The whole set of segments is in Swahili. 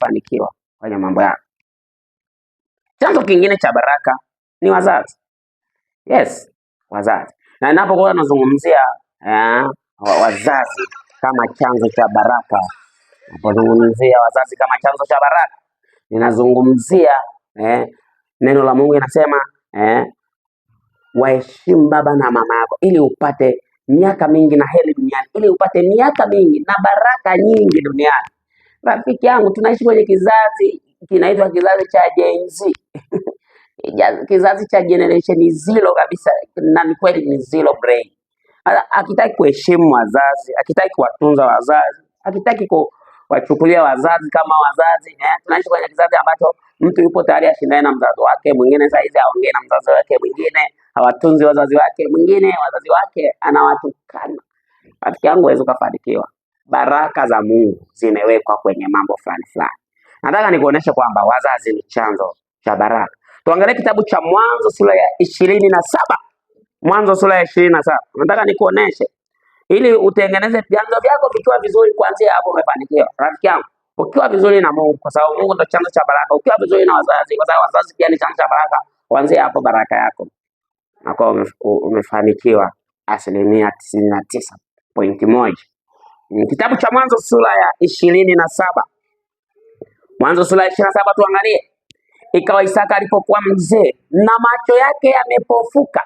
kufanikiwa kwenye mambo yako. Chanzo kingine cha baraka ni wazazi. Yes, wazazi. Na ninapokuwa nazungumzia wazazi kama chanzo cha baraka, napozungumzia wazazi kama chanzo cha baraka, ninazungumzia neno la Mungu inasema waheshimu baba na mama yako ili upate miaka mingi na heri duniani, ili upate miaka mingi na baraka nyingi duniani. Rafiki yangu, tunaishi kwenye kizazi kinaitwa kizazi cha Gen Z. Kizazi cha generation zero kabisa, na ni kweli ni zero brain. Akitaki kuheshimu wazazi, akitaki kuwatunza wazazi, akitaki kuwachukulia wazazi kama wazazi. Tunaishi kwenye kizazi ambacho mtu yupo tayari ashindane na mzazi wake, mwingine saizi aongee na mzazi wake, mwingine hawatunzi wazazi wake, mwingine wazazi wake anawatukana. Rafiki yangu, huwezi ukafanikiwa. Baraka za Mungu zimewekwa kwenye mambo fulani fulani. Nataka nikuoneshe kwamba wazazi ni chanzo cha baraka. Tuangalie kitabu cha Mwanzo sura ya 27. Mwanzo sura ya 27. Nataka nikuoneshe ili utengeneze vyanzo vyako vikiwa vizuri, kuanzia hapo umefanikiwa. Rafiki yangu, ukiwa vizuri na Mungu, kwa sababu Mungu ndo chanzo cha baraka. Ukiwa vizuri na wazazi, kwa sababu wazazi pia ni chanzo cha baraka, kuanzia hapo baraka yako nakuwa umefanikiwa 99.1%. Kitabu cha Mwanzo sura ya 27. Mwanzo sura ya 27 tuangalie. Ikawa Isaka alipokuwa mzee na macho yake yamepofuka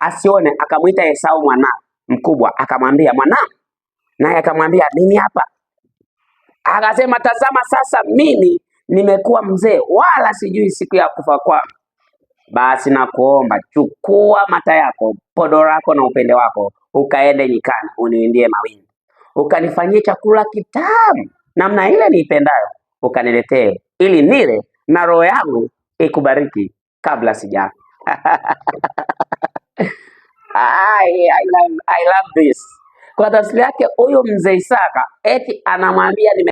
asione, akamwita Esau mwana mkubwa, akamwambia mwanangu, naye akamwambia mimi hapa. Akasema, tazama sasa mimi nimekuwa mzee, wala sijui siku ya kufa kwangu. Basi nakuomba, chukua mata yako, podo lako na upende wako, ukaende nyikani, uniwindie mawindo, ukanifanyie chakula kitamu namna ile niipendayo, ukaniletee ili nile, na roho yangu ikubariki kabla sijafa. I love this. Kwa tafsiri yake huyu mzee Isaka eti anamwambia nime